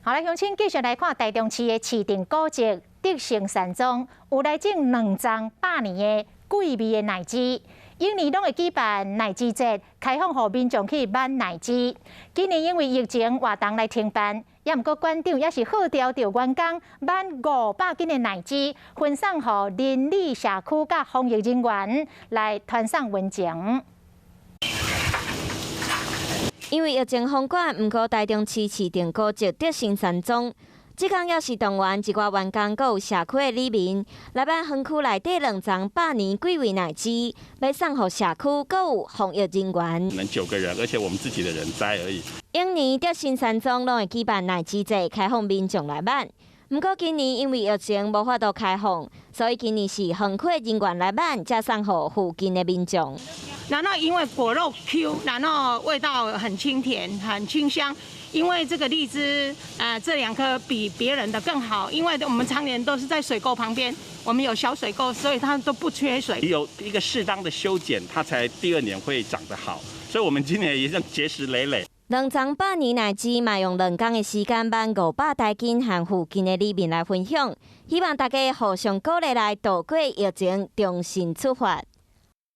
好來，鄉親繼續來看台中市的市定古蹟得勝山莊，有來種兩叢百年的桂味的奶枝。往年攏會舉辦奶枝節，開放予民眾去挽奶枝。今年因為疫情活動來停辦，也毋過館長也是號召著員工挽500斤的奶枝，分送予鄰里社區佮防疫人員來傳送溫情。因為疫情封館，毋過台中市市定古蹟得勝山莊，這工也是動員一寡員工，閣有社區的里民來挽園區內底兩叢百年桂味奶枝，欲送予社區，閣有防疫人員。可能九個人，而且我們自己的人栽而已。往年得勝山莊攏會舉辦奶枝節，開放民眾來挽。毋過今年因為疫情無法度開放，所以今年是園區的人員來挽，才送予附近的民眾。然後因為果肉 Q，然後味道很清甜，很清香。因為這個荔枝，這兩顆比別人的更好，因為我們常年都是在水溝旁邊，我們有小水溝，所以它都不缺水。有一個適當的修剪，它才第二年會長得好。所以，我們今年也是結實累累。兩叢百年奶枝嘛，用2工的時間挽500台斤，和附近的里民來分享，希望大家互相鼓勵來度過疫情，重新出發。